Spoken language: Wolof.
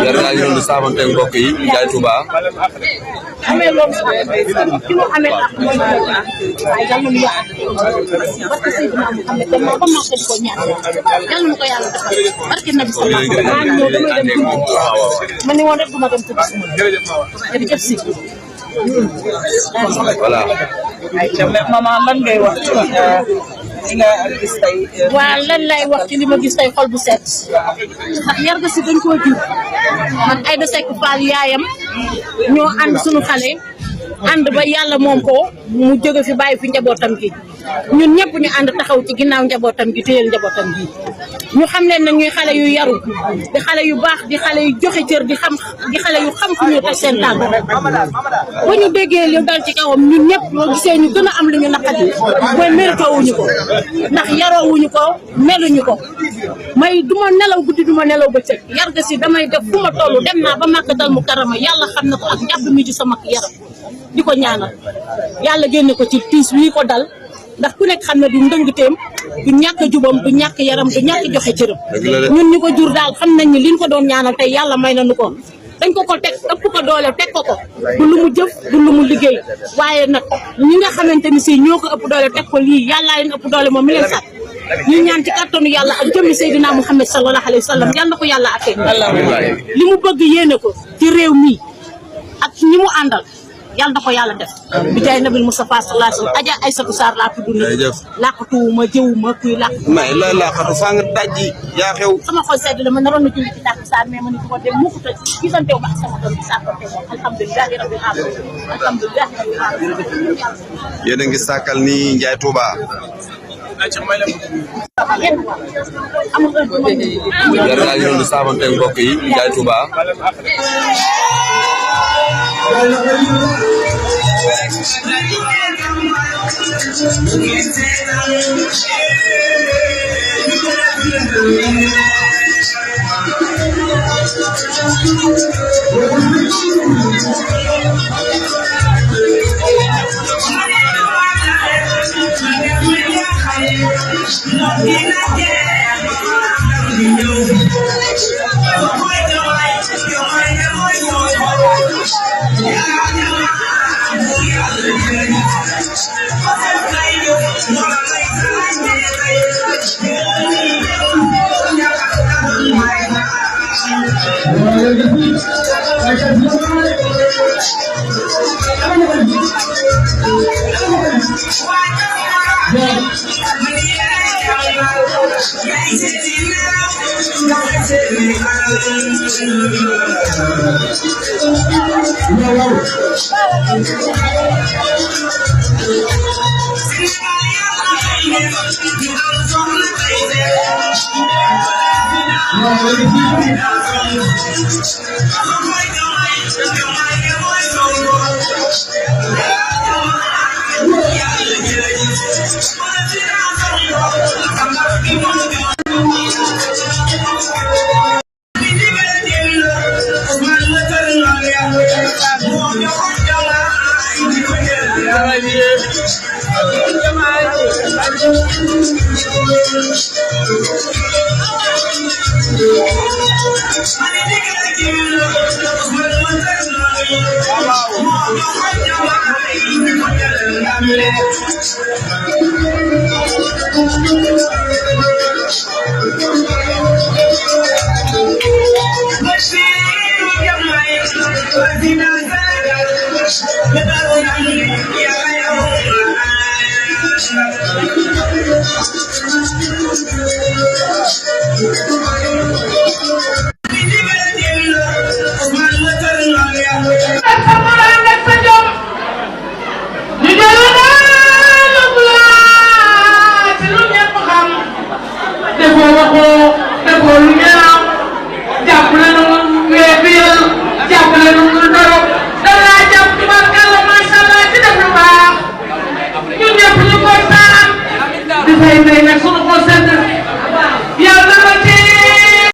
yar yaa ngi doon di saafante mbokk yi Ndiaye Touba. amee loolu ki mu amee ak mooy waaye yal na mu yàq parce que Seydina Mouhamed dem na ba marché di ko ñaan yal na ko yàlla defal barke nabi sallallahu alayhi wa sallam maa ngi ñëw damay dem tuuti ma ne woon rek du ma dem tuuti jërëjëf si voilà. maman lan ngay wax li nga gis tey. waaw lan lay wax ci li ma gis tey xol bu set ndax yar nga si dañ koo jur man Aïda Seck Fall yaayam ñoo ànd suñu xale ànd ba yàlla moom ko mu jóge fi bàyyi fi njabootam gi ñun ñëpp ñu ànd taxaw ci ginnaaw njabootam gi téyel njabootam gi ñu xam leen nag ñuy xale yu yaru di xale yu baax di xale yu joxe cër di xale yu xam fu ñu teg seen tànk ba ñu déggee li dal ci kawam ñun ñëpp boo gisee ñu gën a am lu ñu naqari mooy mérito wuñu ko ndax yaroo wuñu ko meluñu ko may duma nelaw guddi duma nelaw bëccëg yar ga si damay def fu ma toll dem naa ba Makkatal Mukarrama yàlla xam na ko ak njàpp mi ci sama yaram di ko ñaanal yàlla génne ko ci tiis wii ko dal ndax ku nekk xam ne du ndëngteem du ñàkk jubam du ñàkk yaram du ñàkk joxe cëram ñun ñu ko jur daal xam nañ ni liñ ko doon ñaanal tey yàlla may nañu ko dañ ko teg ëpp ko doole teg ko du lu mu jëf du lu mu liggéey waaye nag ñi nga xamante ni si ñoo ko ëpp doole teg ko lii yàllaa leen ëpp doole moom mi leen sàkk ñu ñaan ci kattanu yàlla ak jëmmi Seydina Mouhamed sallallahu alayhi wa sallam yal na ko yàlla attee li mu bëgg yéene ko ci réew mi ak ñi mu àndal yàlla na ko yàlla def bi jaay nabil Moustapha sallallahu alayhi wa sallam Adja Aïssatou Sarr laa tudd ni làqatuwuma jëwuma kuy làq mais la laqatu faa nga dajji yaa xew sama xol sedd la ma naroon na julli ci tàkk Sarr mais ma ni ko dem mukk ta gisantew ba ak sama doom bi Sarr ko te moom alhamdulilahi rabbil alamin alhamdulilahi rabbil alamin yéen a ngi sàkkal ni Ndiaye Touba. yar yaa ngi doon di saafante mbokk yi Ndiaye Touba. Sunu concentré